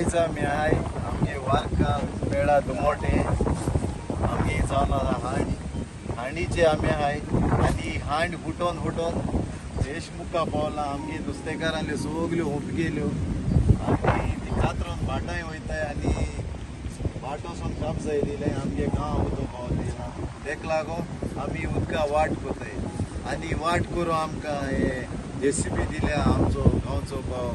आयज आमी आहाय आमगे वार्का पेडा दुमोटे आमगे जावन आसा हांड. हांडीचे आमी आहाय आनी हांड फुटोन फुटोन देश मुखा पावला. आमगे नुस्तेकारांल्यो सगल्यो हुंप गेल्यो आनी ती कातरून भाटांय वयताय आनी भाट वचून काप जाय आमगे गांव उदक पावलें ना. तेका लागून आमी उदका वाट कोताय आनी वाट करून आमकां हे जेसीबी दिल्या आमचो गांवचो भाव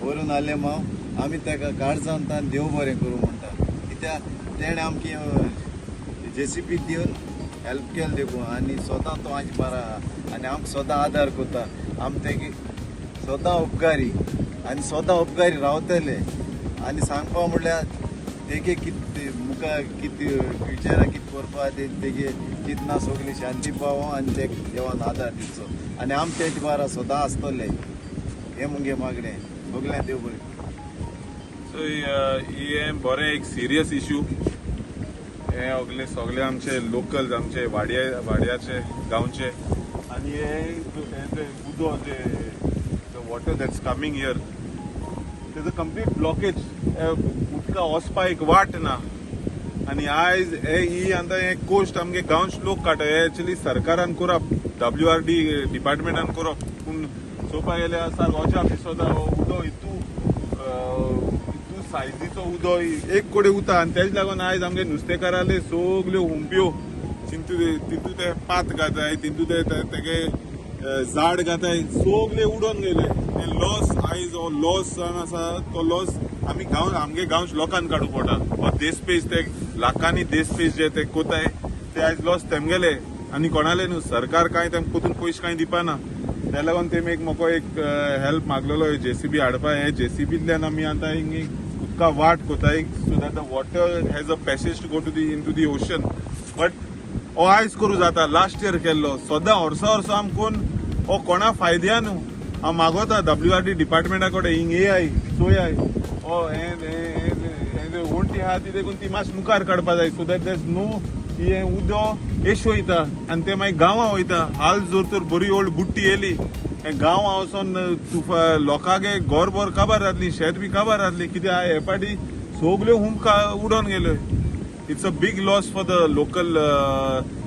वरून आले माव. आमी ताका काळजान तान देव बरें करूं म्हणटा, कित्याक तेणें आमकां जेसीबी दिवन हेल्प केलें देखून. आनी स्वता तो आमचे बारा आहा आनी आमकां सदां आदार करता. आमी तेगे सदां उपकारी आनी सदां उपकारी रावतले. आनी सांगपा म्हणल्यार तेगे कित मुखार कित फ्युचराक कित करपा ते तेगे कित ना सगली शांती पावो आनी ते देवान आदार दिवचो आनी आम तेजे बारा सदां आसतले हें मुगे मागणें. सगळ्यांक देव बरें. सो हें बरें एक सिरियस इशू. हे सगळे सगळे आमचे लोकल आमचे वाड्या वाड्याचे गांवचे आनी हे उदक जे the water that's coming here, तेजो कंप्लीट ब्लॉकेज. उदका वचपा एक वाट ना. आनी आयज हे ही आतां हे कोश्ट आमगे गांवचे लोक काडटा. हे एक्चुली सरकारान करप, WRD डिपार्टमेंटान करप. पूण चोवपाक गेल्यार सारको अजाप दिसता. हो उदक हितू हितू सायजीचो उदक एक कडेन उरता आनी तेज लागून आयज आमगे नुस्तेकाराले सगल्यो हुंप्यो तितू तितू ते पात घाताय, तितू ते तेगे झाड घाताय, सगळे उडोन गेले. ते लॉस आयज हो लॉस जावन आसा, तो लॉस आमी गांव आमगे गांवच्या लोकांक काडूं पडटा. हो देसपेज ते लाखांनी देसपेज जे ते कोताय ते आयज लॉस तेमगेले आनी कोणाले न्हू. सरकार कांय तेमकां परतून पयशे कांय दिवपाना. त्या लागून तेमी एक म्हाका एक हेल्प मागलेलो जेसीबी हाडपा. हे जेसीबींतल्यान आमी आतां हिंग उदका वाट कोताय so that the water has a passage to go to the into the ocean. But हो आयज करूं जाता, लास्ट इयर केल्लो. सदां वर्सा वर्सा आमकोन हो कोणा फायद्या न्हू. हांव मागोता WRD डिपार्टमेंटा कडेन, हिंग येयाय, चोयाय. हो हे वण्टी आहा ती देखून ती मातशी मुखार काडपा जाय so that there's no हें उदक येश वयता आनी ते मागीर गांवां वयता. हाल जर तर बरी व्हड बुट्टी येयली, हे गांवां वचोन तुफा लोकांगे घरभर काबार जातली, शेत बी काबार जातली. कित्याक हे पाटी सगल्यो हुंप उडोन गेल्यो. It's a big loss for the local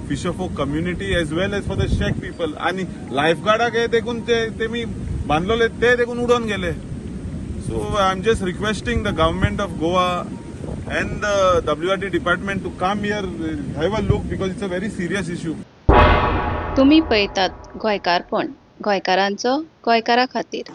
fisher folk community as well as for the shack people. आनी लायफ गार्डाक हे देखून ते तेमी बांदलेले ते देखून उडोन गेले. So I am just requesting the government of Goa and the WRD department to come here, have a look, because it's a very serious issue. तुमी पळयतात गोंयकारपण, गोंयकारांचो गोंयकारा खातीर.